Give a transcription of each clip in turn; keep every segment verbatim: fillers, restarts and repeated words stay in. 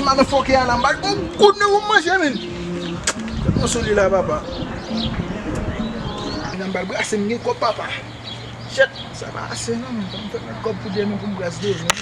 A men fòkè a la, m ba l yon kout nan pou m manje, men. Kòman sou li la, papa? Nan m ba l brase, m gen kòb, papa. Shit, sa pa ase non, men. Fò m fè mèt kòb pou demen pou m brase demen.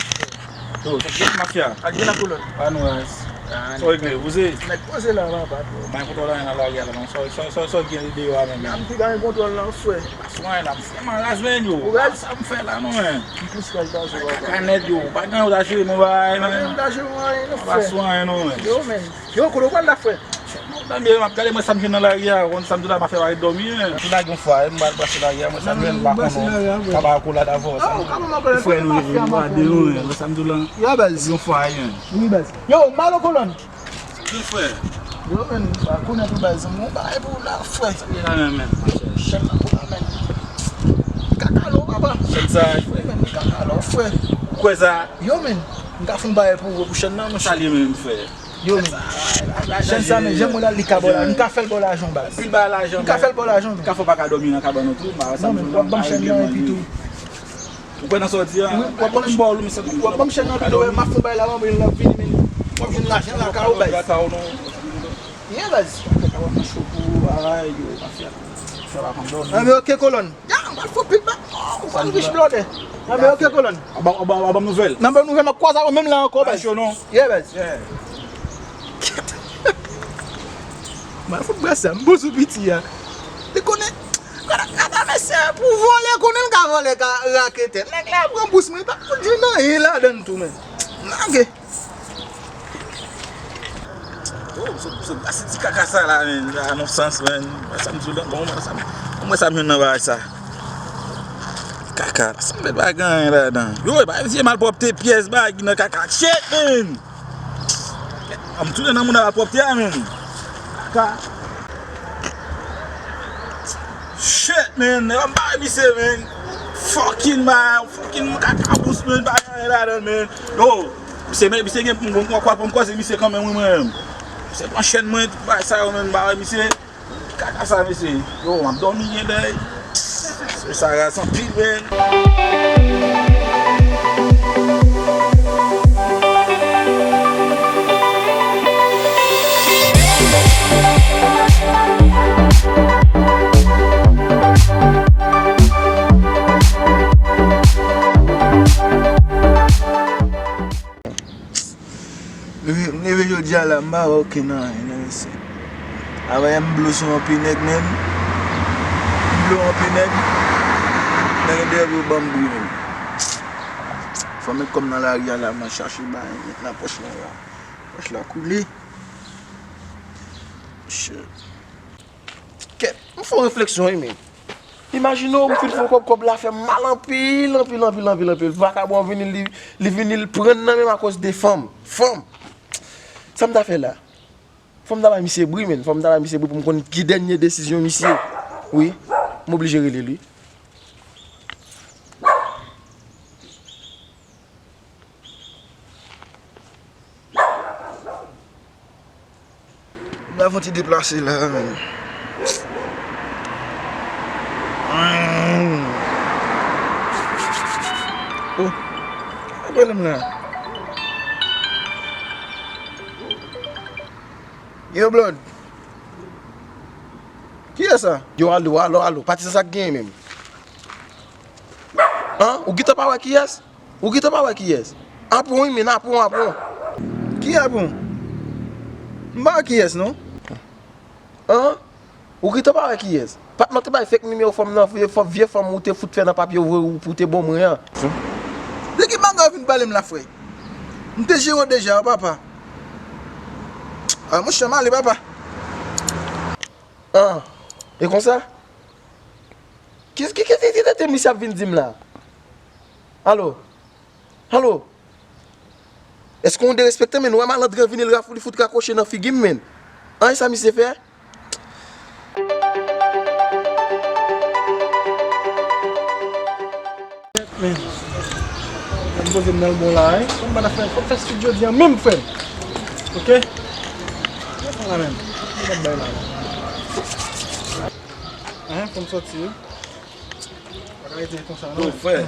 Yo, sa k gen mafya? Ak gen nan kolòn. Pa nou raz. Sa w regle, poze. Mèt poze la, papa. Mwen kontan la nan lari a la, non. Sa, sa, sa, sa w gen deyò a menm? M pi ba gen kontwòl nan, frè. Pa sou anyen la, m vrèman raz, men, yo. Ou raz? Sa m fè la, non, men. M plis raz pase w, papa. Kaka nèt, yo. Pa gen anyen w ta jere, men, bay, men. Pa gen anyen w ta jere, non, frè. Pa sou anyen, non, men. Yo, men. Yo, kote w pral la, frè? Mwen tanbe, m ap gade mwen sa m jwenn nan lari a, konn sa m di la, m ap fè pa ret dòmi, men. Tou lage yon fwa, m pral brase lari a, mwen sa m jwenn, m pa konnen. Kaba akolad avè w, sa m. Frè nou ye, nou pa de nou, men, mwen sa m di la. Yo, baz. Yon fwa, yon. Wi, baz. Yo, m al nan kolòn. Wi, frè. Yo, men, pa konnen tou, baz. Mwen bagay pou w la, frè. Sa m ye la, men, men. Chèn nan pou la, men. Kaka lò, papa. Chèn sa, frè. Wi, men, kaka lò, frè. Ou kwè sa? Yo, men, m ka fè yon bagay pou ou, pou chèn nan, monchè. Sa l ye menm, frè? Yo, men. Chèn sa, men, jan mwen la, li ka bò la. M ka fè l bò lajan, baz. Anpil ba lajan, m ka fè l bò lajan, men. Ka fè w pa ka dòmi nan kabann ou tou, m pa wè sa m di w la. W ap ban m chèn nan epi tou. Ou kwè nan sa w di a? Wi, w ap ban m, w ap ban m chèn nan epi tou, m ap fè yon bagay la, m ap vini, men. W ap jwenn lajan lakay ou, baz. Lakay ou, non. Ye, baz. Fè kabann nan cho pou ou, ay, yo, mafya. Fè pa konn dòmi. Anben, oke, kolòn. Ya, m pral fè pil bak. Oh, ou pral rich blòdè. Anben, oke, kolòn. Aba, aba, aba nouvèl. Nan ban nouvèl, m ap kwaze avè w menm la ankò, baz. Yo, non. Yeah, baz. Yeah. M al fout brase a, m bozo piti a. Li konnen, gade, gade mesye pou vòlè, konnen l ka vòlè, ka raketè. Nèg la pran bous mwen, pa fout jwenn anyen ladann tou, men. Lage. Oh, so, so, pase ti kaka sa la, men. Sa non sans, men. Sa m di w la, bon, sa m, mwen sa m jwenn nan bagay sa. Kaka, sa m mèt pa gen anyen ladan. Yo, e pa vye malpwòpte pyès bagay ki nan kaka. Shit, men. An m tounen nan moun malpwòpte a, men. Kaka. Shit, men. Nèg la m bare misye, men. Fucking ba, fucking kaka bous, men. Pa gen anyen ladan, men. Yo. Misye, men, misye gen pou m, m kwè pou m koze misye kanmenm, wi, mwen menm. Misye pran chèn mwen, tout bagay sa yo, men, m pa wè misye. Kaka sa, misye. Yo, m ap dòmi gen dèy. Mesye sa raz anpil, men. Epi, m leve jodi a la, m pa wè okenn anyen nan mesye. Avè m blo sou anpil nèg, men. M blo anpil nèg. Nèg yo dèyè pou yo ban m bri, men. Fò m met kòb nan lari a la, m al chache bagay nan pòch mwen la. Pòch la koule. Shit. Kèt, m fè yon refleksyon, wi, men. Imajine w, m fin fè yon kòb, kòb la fè m mal anpil, anpil, anpil, anpil, anpil. Vakabon an vini, li, li vini, li pran nan men m akoz de fanm. Fanm! Sa m ta fè la? Fò m ta bay misye bri, men. Fò m ta bay misye bri pou m konn ki dènye desizyon misye. Wi, m oblije rele l, wi. M ta fè yon ti deplase la, men. Oh, apre l m la. Yo, Blood. Kiyès sa? Yo, alo, alo, alo. Patizan, sa k genyen menm? An? Ou gentan pa wè kiyès? Ou gentan pa wè kiyès? Apron wi, men apron, apron. Ki apron? M pa wè kiyès, non. An? Ou gentan pa wè kiyès? Patnè w te bay fake nimewo fanm nan, vye fanm, vye fanm ou te fout fè nan papye ou vre ou pou te bon mwen an. De ki bagay ou vin pale m la, frè? M te jere w deja, papa. A, monchè, m ale, papa. An, e konsa? Ki, ki, ki, ki, ki tete misye ap vin di m la? Alo? Alo? Èske w derespekte m, men? Ou wè malandren vini, l raf-, li fout rakwoche nan figi m, men. An, e sa misye fè? Men, m poze m nan l bon la, wi. Fò m pa ta fè, fò m fè street jodi a menm, frè m. Oke? Fò m la menm. Fò m bay la. Hein, fò m sòti, wi. Pa ka rete konsa, non. Yo, frè.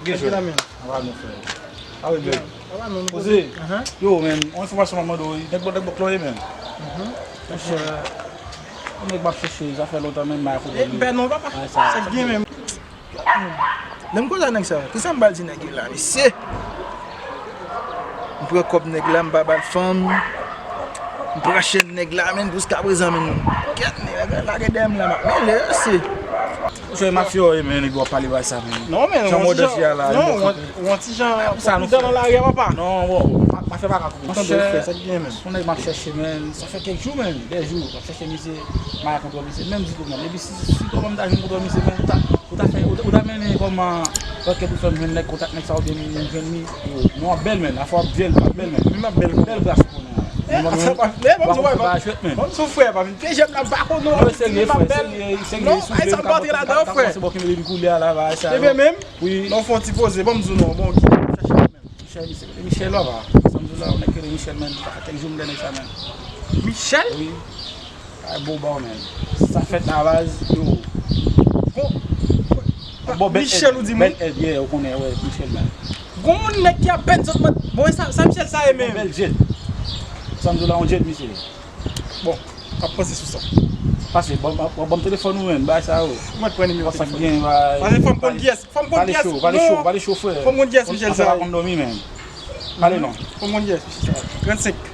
Gen jwèt. Apa non, frè. Awe, bro. Poze. Yo, men, yon enfòmasyon m ap mande w, nèg bò, nèg bò klòye, men. Monchè, yon nèg m ap chèche, sa fè lontan, men, m pa konprann li. M pè non, papa. Sa k gen, men. Lè m koze ak nèg sa, kisa m pral di nèg yo la, mesye? M pran kòb nèg la, m pa ba l fanm. M pran chèn nèg la, men, jiskaprezan, men. Kèt, nèg la lage dèyè m la, m ap mele, mesye. Jwe mafya, wi, men, nèg yo ap pale bay sa, men. Non, men, jan w ti jan, non, w ti jan, sa nou fè nan lari a, papa. Non, bon, pa, pa fè bagay. Monchè, yon nèg m ap chèche, men. Sa fè kèk jou, men, de jou. M ap chèche misye, m pa kontre misye, menm ditou, men. Epi si, si kòman m ta jwenn kontre misye, men, ou ta, ou ta fè, ou ta, ou ta mennen kòman, ankèt ou fè m jwenn nèg, kontak nèg sa oubyen m jwenn li. Non, w ap bèl, men. Afè w ap bèl, w ap bèl, men. Wi, m ap bèl. Bèl gras ou konnen. Sa pa, men, bon, w ap fè bagay jwèt, men. Bon, sou frè, pa vin piye jèm nan, m pa konn non. Non, serye, frè, serye, serye. Non, ay sa m pa antre ladan, frè. Kòmanse bò kenbe depi koulye a la, bagay sa yo. Ebyen, menm, wi. Non, fè yon ti poze, ban m di w non, bon, ki chèche menm. Michel, se Michel, papa. Sa m di w la, yon nèg ki rele Michel, men. Sa fè kèk jou m gen nèg sa, men. Michel? Wi. Ay, bon, bon, men. Sa fèt la, baz, yo. Bon. Bon, Bèl Michel, Èd, ou di m? Bèl Èd, yeah, ou konnen, wè, Michel, men. Gon nèg ki apèn sot mwen. Bon, e sa, sa Michel sa ye menm? Bèl Jed. Sa m di w la, yon Jed, misye. Bon, m ap panse sou sa. Pase, ban, ban, ban, ban m telefòn ou, men, bay sa yo. Mwen pran nimewo telefòn. Pase, fò m konn kiyès. Fò m konn kiyès. Pale cho, pale cho, pale cho, frè. Fò m konn kiyès Michel sa. Pase pa konn dòmi, men. Pale non. Fò m konn kiyès Michel sa. Trannsenk.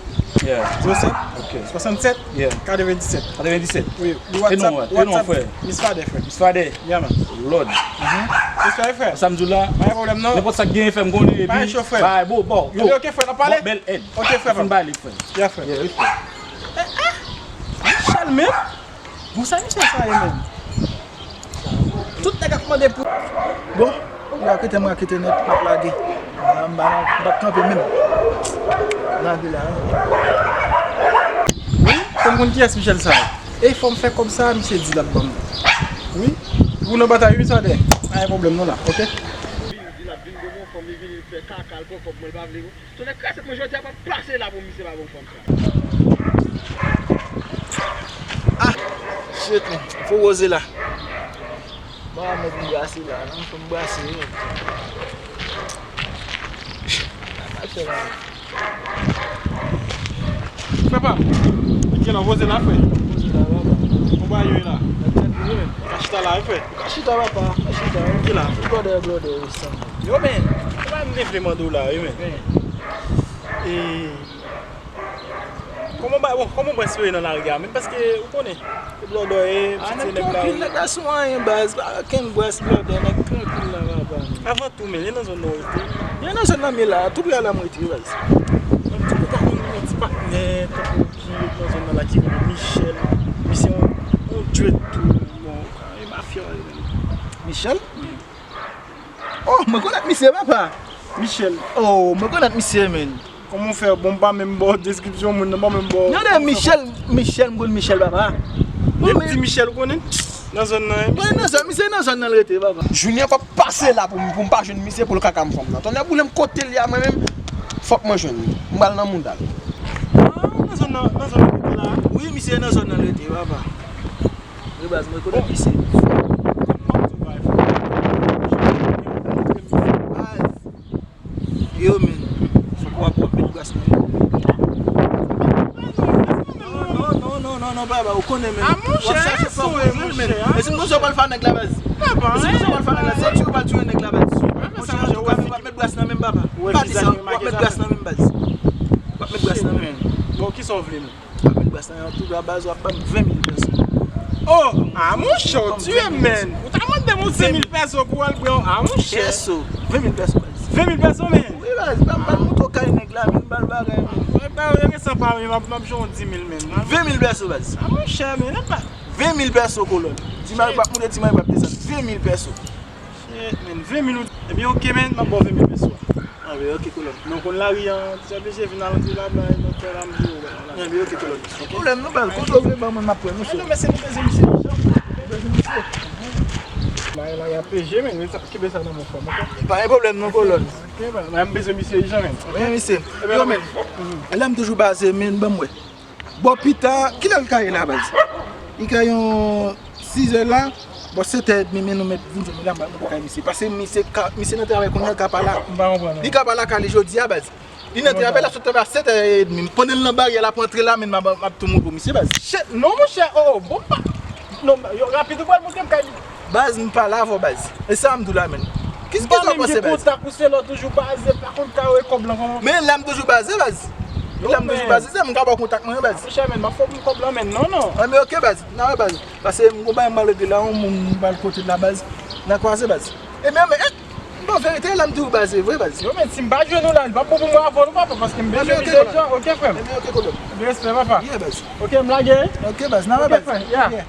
Yeah. Zewo sèt. Ok. Swasannsèt. Yeah. Katrevendisèt. Katrevendisèt. Wi. Li WhatsApp, e non, e non, WhatsApp, frè. Miss Fader, frè. Miss Fader. Yeah, man. Lòd. Miss Fader, frè. Sa m di w la. Pa gen pwoblèm, non. Nenpòt sa k genyen, frè, m konnen, epi. Pa gen cho, frè. Bay, bo, bo, yo. Epi, ok, frè, n ap pale? Bon, Bèl Èd. Ok, frè, pa. Fin ba li, frè. Yeah, frè. Yeah, wi, frè. Eh, eh. Michel menm? Bon, sa misye sa ye menm? Tout nèg ap mande pou. Bon, rakete m rakete nèt, m ap lage. M pa, m pa, m pa kanpe menm. Lage la, wi. Wi, fò m konn kiyès Michel sa ye. E fò m fè kòb sa, misye di l ap ban m. Wi, ou nan batay, wi, sa de. Pa gen pwoblèm non la, ok? Vin, di l ap vin ban m yon fanm, li vin, li fè kaka, l pran kòb mwen, l pa vle. Tonnè kraze mwen jodi a pa pase la pou misye pa bon fanm sa. Ah, shit, man. Fò woze la. Ba mèt m brase la, non, fò m brase, wi. Sa pa fè la. Frè pa m, gen nan woze la, frè. Woze la, papa. Konba yo la. Ka chita la, wi, frè. Ka chita, papa, ka chita. Ki la? Blòdè, blòdè, wi, sa. Yo, men, se pa m te vle mande w la, wi, men. E, kòman ba, bon, kòman bwès yo ye nan lari a, men paske, ou konnen, se blòdè ye, m soti nèg la. Nèg la sou anyen, baz, pa okenn bwès blòdè, nèg trankil la, papa. Avan tou, men, e nan zòn nan w rete? E nan zòn nan m ye la, tou prè a la m rete, baz. Ou pa konn yon ti patnè, tankou ki ret nan zòn nan la, ki rele Michel. Misye yon, yon dread tou, bon, e mafya, li menm. Michel? Wi. Oh, mwen konèt misye, papa. Michel. Oh, mwen konèt misye, men. Kòman w fè? Bon, m pa menm ba w deskripsyon moun nan, m pa menm ba w. Non, non, Michel, Michel, m konn Michel, papa. Depi di Michel, ou konnen? Nan zòn nan, wi. Mwen nan zòn, misye nan zòn nan l rete, papa. Junior kòb pase la pou m, pou m pa jwenn misye pou l kaka m fanm nan. Tonnè boule m kote l ye a, mwen menm, fòk mwen jwenn li. M pral nan mouda l. Ah, nan zòn nan, nan zòn nan rete la? Wi, misye nan zòn nan l rete, papa. Wi, baz, mwen konèt misye. Baz. Yo, men. Fòk w ap, w ap met gras nan. Non, non, non, non, non, papa, ou konnen, men. W ap chache fanm pou jwenn, men. E si m konsa w pral fè nèg la, baz? E si m konsa w pral fè nèg la, se ti ou pral tiye nèg la, baz. Monchè, antouka, w ap met gras nan menm, papa. Pa di sa, w ap met gras nan menm, baz. W ap met gras nan menm. Bon, kisa w vle, men? Apèl bas la, antouka, baz, w ap ban m ven mil pèso. Oh! Ah, monchè, w tiye m, men. Ou ta mande m yon ven mil pèso pou w al pran. Ah, monchè. Pèso. Ven mil pèso, baz. Ven mil pèso, men. Wi, baz, ban m, ban m montre w kay nèg la, men, ban l bagay, men. Mwen pa resan pa, men, m ap, m ap jwenn yon di mil, men. Ven mil pèso, baz. Ah, monchè, men, epa. Ven mil pèso, kolòn. Ti may pap moute, ti may pap desann. Ven mil pèso. Shit, men, ven mil ou. Ebyen, oke, men, m ap ba w ven mil pèso. Anben, oke, kolòn. Men w konn lari a, ti oblije vin al antre laba, nan tè la, m di w, wè, la. Anben, oke, kolòn. Pwoblèm non, baz. Kote w vle ban mwen, m ap pran, monchè. Non, men se nou bezwen misye. Bezwen misye. Lari, lari a peje, men. Sa, kenbe sa nan men w, frè m, oke? Pa gen pwoblèm non, kolòn. Oke, men, men m bezwen misye ijan, men. Oke? Wi, misye. Yo, men. E la m toujou baze, men, ban m wè. Bon, pita, kilè l ka ye la, baz? Li ka yon sizè la, bon, sèt è edmi, men nou mèt vin jwenn li la, m pral monte kay misye. Paske misye ka, misye nan travay kounye a, li ka pa la. M pa konprann, non. Li ka pa lakay li jodi a, baz. Li nan travay, l ap sot travay a sèt è edmi. Pandan l nan baryè, l ap antre la, men m ap, m ap tou moute misye, baz. Shit, non, monchè, oh, oh, bon, pa. Non, yo, rapid, ou pral montre m kay li. Baz, m pale avè w, baz. E sa m di w la, men. Kisa, kisa w panse, baz? Kontak ou se lò toujou baze, pa konn ka wè kòb lan kòman. Men la m toujou baze, baz. La m toujou baze, se m ka ba w kontak mwen, baz. Monchè, men, m ap fè w pou kòb lan, men, non, non. Ah, men ok, baz. N a wè, baz. Paske m gon bagay m pral regle la, yon moun m pral kote la, baz. N a kwaze, baz. Ebyen, men, eh, bon, verite, la m di w, baz, se vre, baz. Yo, men, si m pa jwenn ou la, li p ap bon pou mwen avè w, non, papa, paske m bezwen misye jan, ok, frè m? Ebyen, ok, kolonn. Ebyen, respè, papa. Yeah, baz. Ok, m lage. Ok, baz, n a wè, baz. Ok, frè, yeah. Yeah.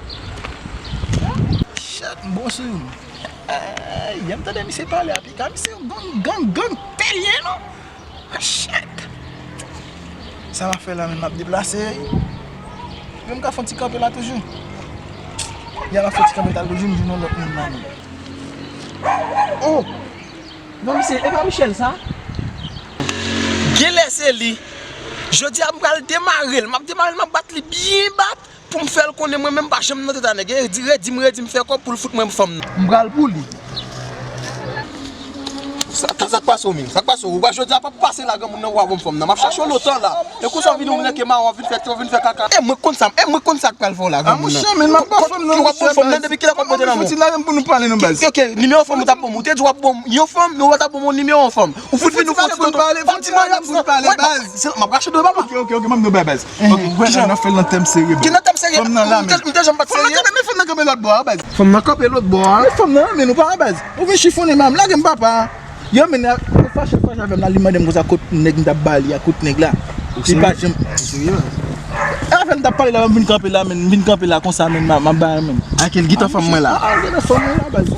Shit, m bon sou youn. Ay, yè m tande misye pale a pika, misye yon gang, gang, gang, tèl ye, non? Ah, shit! Sa m ap fè la menm, m ap deplase. Men m ka fè yon ti kanpe la toujou. Ya m ap fè yon ti kanpe la toujou, m jwenn yon lòt moun la menm. Oh! Non, misye, e pa Michel sa? Genlè se li. Jodi a m pral demare l, m ap demare l, m ap bat li byen bat. Pou m fè l konnen mwen menm pa janm nan tèt a nèg. E di, redi m, redi m fè kòb pou l fout mwen fanm nan. M pral pou li. Sa, sa, sa k pase w menm? Sa k pase w? Ou pa jodi a p ap pase la granmoun nan w a bon fanm nan. M ap chache w lontan la. E konsa w vin ou nèg mawon, w vin fè, w vin fè kaka. E mwen konn sa, e mwen konn sa k pral fè w la granmoun nan. Monchè, men m ap ba fanm nan, w ap bon fanm nan depi kilè w ap pote nan men w? Fouti la menm pou nou pale non baz. Ok, ok, nimewo fanm ou t ap ban m, ou te di w ap ban m yon fanm, men w pa t ap ban m yon nimewo fanm. Ou fout vin ou fè yon ti toto. Fouti la menm pou nou pale, fouti la menm pou nou pale baz. Se, m ap rache dwe papa. Ok, ok, ok, m ap nou bay baz. Ok, wè, kijan? N ap fè l nan tèm serye, baz. Ki nan tèm serye? Fòm nan la, men. Ou te janm pa t serye? Fòm nan kanpe, men fòm nan kanpe lòt bò a, baz. Fòm nan kanpe lòt bò a. Men fòm nan, men nou pa, baz. Ou vin chifonnen, m lage m papa. Yo, men, li fache, fache avè m la, li mande m konsa kot nèg m t ap ba li a, kot nèg la. Li pa janm. Ou serye, baz? E afè n t ap pale la, m vin kanpe la, men, m vin kanpe la konsa, men, m ap, m ap ba, men. A kel gentan fanm mwen la? A, a, gentan fanm mwen la, baz.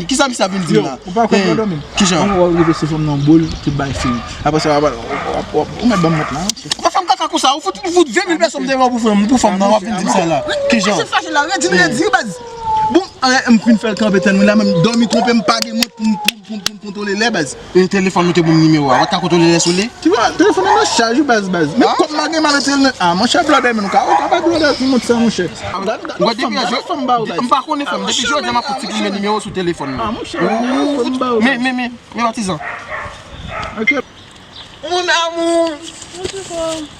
Kisa misye ap vin di m la? Ou pa konprann, men. Kijan? Mwen wè w rive se fanm nan boul, te bay fini. Apre sa, w ap, w ap, w ap, ou mèt ban m mèt la, wi. Ou pa fè m kaka konsa, ou fout, ou fout ven mil pèsòn devan pou fè m, pou fanm nan, w ap vin di m sa la. Kijan? Ou fache la, redi m, redi, baz. Bon, eh, m fin fè l kanpe tann mwen la, menm dòmi twonpe m, pa gen mont pou, pou, pou, pou m kontwole lè, baz. E telefòn ou te ban m nimewo a, w pa t ka kontwole lè sou li? Ti bwa, telefòn nan nan chaj, wi, baz, baz. Men kòm m pa gen, m al retire l nan, ah, monchè, blòdè, men ou ka, ou ka bay blòdè sou mond sa, monchè. Gade, gade, fanm, gade fanm ba ou, baz. M pa konnen fanm, depi jodi a m ap fout siprimen nimewo sou telefòn nan. Ah, monchè, gade fanm ba ou, baz. Men, men, men, men, patizan. Ok. Mon amour.